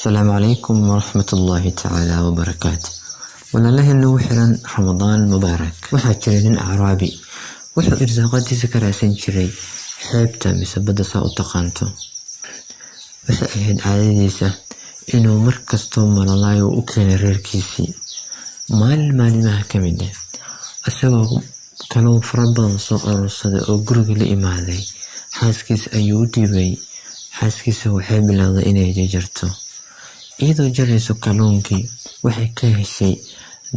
Asalaamu calaykum waraxmatullaahi tacaala wabarakaatu. Walaalaheen nagu xiran, Ramadaan mubaarak. Waxaa jiray nin Acraabi, wuxuu irsaaqadiisa ka raadsan jiray xeebta mise badda, saa u taqaanto. Waxay ahayd caadadiisa inuu mar kastoo malalaayo u keenay reerkiisii. Maalin maalimaha ka mid ah, isagoo kalluun fara badan soo aruursaday oo guriga la imaaday, xaaskiisa ayuu u dhiibay. Xaaskiisa waxay bilowday inay jarjarto. Iyadoo jarayso kalluunkii, waxay ka heshay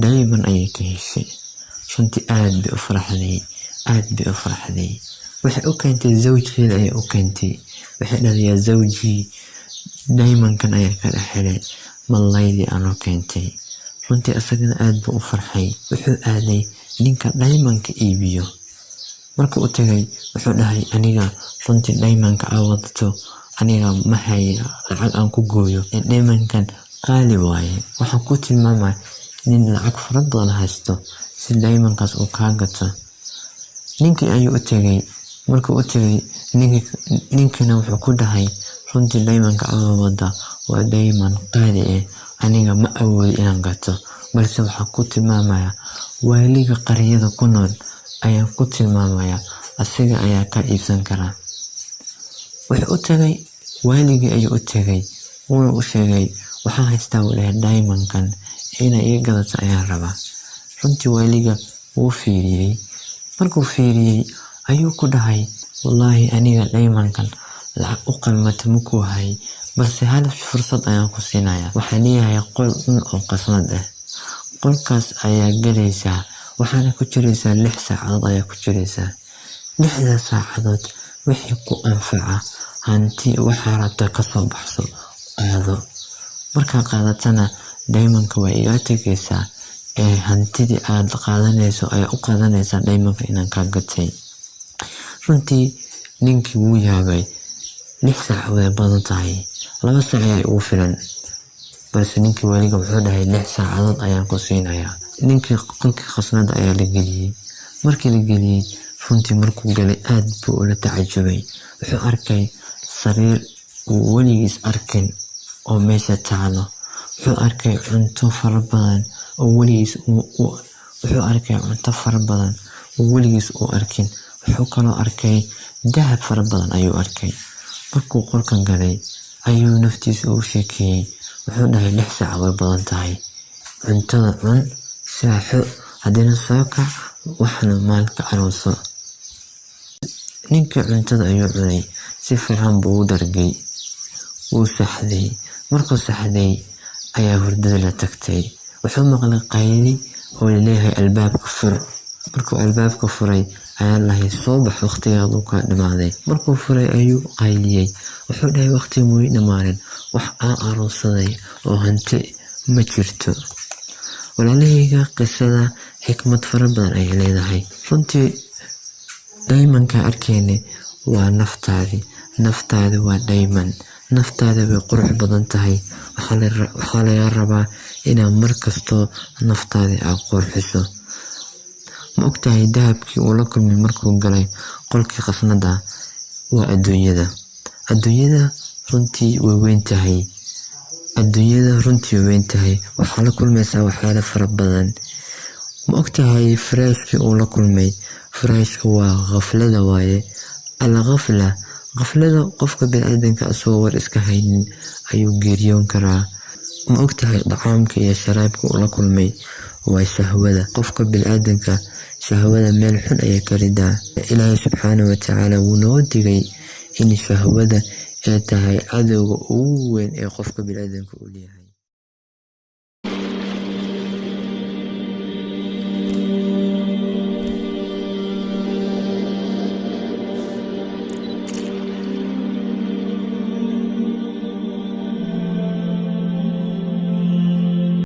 diamond ayay ka heshay. Runtii aad bay u faraxday, aad bay u faraxday. Waxay u keentay zawjkeeda ayay u keentay. Waxay dhahday, "Yaa zawjii, diamondkan ayaan ka dhex helay malaydii aanoo keentay." Runtii isagana aad buu u farxay. Wuxuu aaday ninka diamondka iibiyo. Markuu u tagay, wuxuu dhahay, "Aniga runtii diamondka aa wadato aniga ma haya lacag aan ku gooyo. Diamondkan qaali waaye. Waxaan ku tilmaamaya nin lacag fara badan haysto si diamondkaas uu kaa gato." Ninkii ayuu u tagay. Markuu u tagay ninkina, wuxuu ku dhahay, "Runtii diamondka aa wada waa diamond qaali ah, aniga ma awoodo inaan gato, balse waxaan ku tilmaamayaa waaliga qaryada ku nool ayaan ku tilmaamayaa, asiga ayaa kaa iibsan karaa." Wuxuu u tagay waaligii ayuu u tagay, wuuna u sheegay. "Waxaan haystaa," buu dhahay, "diamondkan inay iga gadato ayaan rabaa." Runtii waaliga wuu fiiriyey. Markuu fiiriyey ayuu ku dhahay, "Wallaahi aniga diamondkan lacag u qalmata ma ku hay, balse hal fursad ayaan ku siinayaa. Waxaan leeyahay qol dhan oo qasnad ah. Qolkaas ayaa galaysaa, waxaana ku jiraysaa 6 saacadood ayaa ku jiraysaa. 6da saacadood wixii ku anfaca hanti waxaa rabta kasoo baxso, qaado. Markaa qaadatana diamondka waa iga tegaysaa, ee hantidii aad qaadanayso ayaa u qaadanaysaa diamondka inaan kaa gatay." Runtii ninkii wuu yaabay. 6 saac way badan tahay, 2 saac ayaa igu filan. Balse ninkii weliga wuxuu dhahay, "6 saacadood ayaan ku siinayaa." Ninkii qolkii khasnada ayaa la geliyey. Markii la geliyey, runtii markuu galay aad buu ula tacajubay. Wuxuu arkay sariir uu weligiis arkin oo meesha taalo. Wuxuu arkay cunto fara badan oo weligiis, wuxuu arkay cunto fara badan oo weligiis uu arkin. Wuxuu kaloo arkay dahab fara badan ayuu arkay. Markuu qolkan galay ayuu naftiisa ugu sheekeeyey. Wuxuu dhahay, "6 saac way badan tahay. Cuntada cun, saaxo, haddana soo kac, waxna maalka aroorso." Ninkii cuntada ayuu cunay, si fiican buu u dhargay, wuu saxday. Markuu saxday ayaa hurdada la tagtay. Wuxuu maqlay qayli oo laleeyahay, "Albaabka fur." Markuu albaabka furay ayaa lahay, "Soo bax, waqtigaadu kaa dhamaaday." Markuu furay ayuu qayliyey. Wuxuu dhahay, "Waqti muu dhamaanin, wax aan aroorsaday oo hanti ma jirto." Walaalahayga, qisada xikmad fara badan ayay leedahay. Runtii diamondka arkeyne waa naftaadi. Naftaadi waa diamond. Naftaada way qurux badan tahay. Waxaa laga rabaa inaad markastoo naftaadi aad qurxiso. Ma ogtahay dahabkii uu la kulmay markuu galay qolkii khasnada waa adduunyada? Adduunyada runtii way weyn tahay. Adduunyada runtii way weyn tahay. Waxaa la kulmaysaa waxyaalo fara badan. Ma ogtahay firaashkii uu la kulmay? Firaashka waa khaflada waaye. Al khafla, khaflada qofka biniaadanka asagoo war iska haynin ayuu geeriyoon karaa. Ma ogtahay dacaamka iyo sharaabka uu la kulmay waa shahwada? Qofka biniaadanka shahwada meel xun ayay ka ridaa. Ilaahay subxaanahu watacaala wuu noo digay in shahwada ay tahay cadowga ugu weyn ee qofka biniaadanka uu leeyahay.